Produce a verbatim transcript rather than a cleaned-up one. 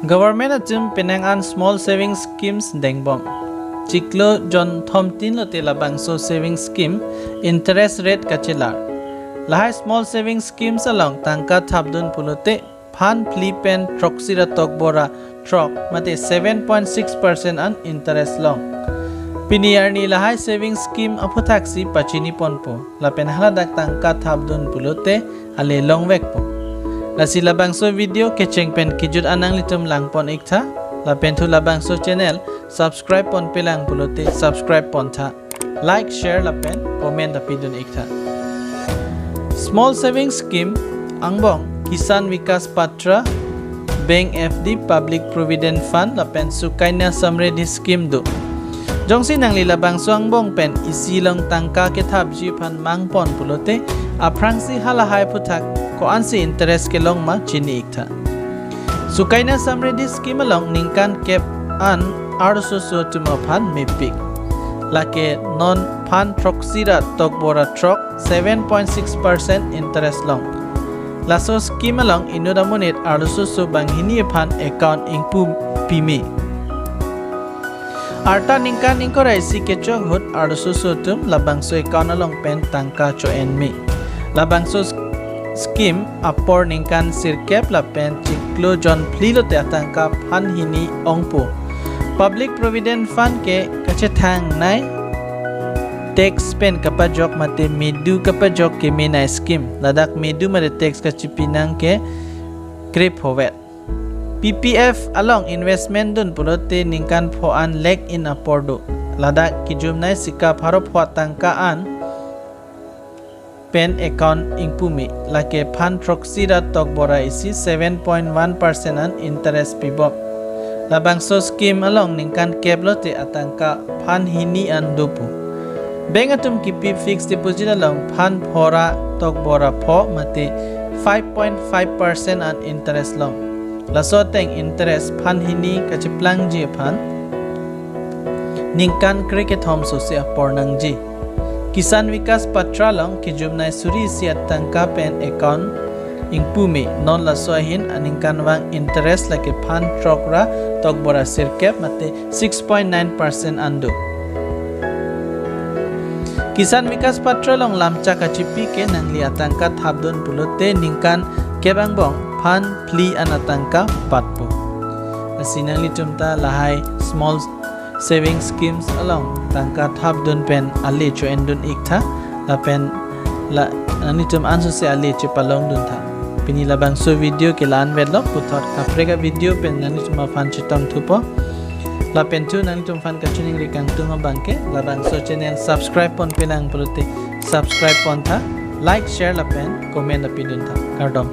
Government atum penang an small savings schemes dengbom. Chiklo jon thomtin lote labangso savings scheme interest rate kachelar. Lahai small savings schemes along tangka thapdun pulote phan phli pen throksi ra tokbo ra throk mate seven point six percent an interest long. Pini arni lahai savings scheme aphuthaksi pachini ponpo. Lapen haladak tangka thapdun pulote ale longvekpo. Lasi labangso video kecheng pen kejut an nanglitum langpon iktha. Lapen thu labangso channel subscribe ponpelang pulote subscribe pontha. Like, share lapen comment ta pidun iktha. Small savings scheme angbong Kisan Vikas Patra, Bank F D, Public Provident Fund lapen Sukanya Samriddhi Scheme do. Jongsi nangli labangso angbong pen isi along tangka kethapji aphan mangpon pulote aphrangsi halahai aphuthak ko-ansi interest kelong ma chini iktha. Sukanya Samriddhi Scheme along ningkan kep an arlososo atum aphan mepik. Lake non phan throksi ra tokbo ra throk seven point six percent interest long. Laso scheme along inut amonit arlososo banghini aphan account ingpu pime. Arta ningkan ingkoi ra isi kechok ahut arlososo atum labangso account along pen tangka cho-en me. Labangso s-, scheme apor ningkan sirkep lapen chiklo jon phli lote atangka phan hini ongpo. Public Provident Fund ke kachethang nai tax pen kapajok mate medu kapajok keme nai scheme. Ladak medu mate tax kachipi nang ke krephovet. P P F along investment dun pulote ningkan pho an lek in apor do. Ladak kijumnai sika pharo pho tangka an pen account ingpu me. Lake phan throksi ra tokbo ra isi seven point one percent an interest pibom. Labangso scheme along ningkan kep lote atangka phan hini an dopo. Bank atum kipi fixed deposit along phan pho ra tokbo ra pho mate five point five percent an interest long. Laso ateng interest phan hini kacheplangji aphan ningkan krekethom sose apor nangji. Kisan Vikas Patra along kijumnai suri isi atangka pen account ingpu me, non laso ahin aningkanvang interest lake phan throk ra tokbo ra sirkep mate six point nine percent an do. Kisan Vikas Patra along lamchak kachipi ke nangli atangka thapdun pulote ningkan kep angbong phan phli an atangka patpo. Lasi nanglitum ta lahai small saving schemes along tangka thapdun pen ale cho-en dun iktha lapen la nanglitum ansose ale chepalong duntha. Pini labangso video ke la-an vetlo, puthot kaprek avideo pen nanglitum aphan chetong thupo. Lapen thu nanglitum aphan kachiningri kangtung abang ke labangso channel subscribe ponpelang pulote subscribe pontha, like, share lapen comment ta piduntha. Kardom.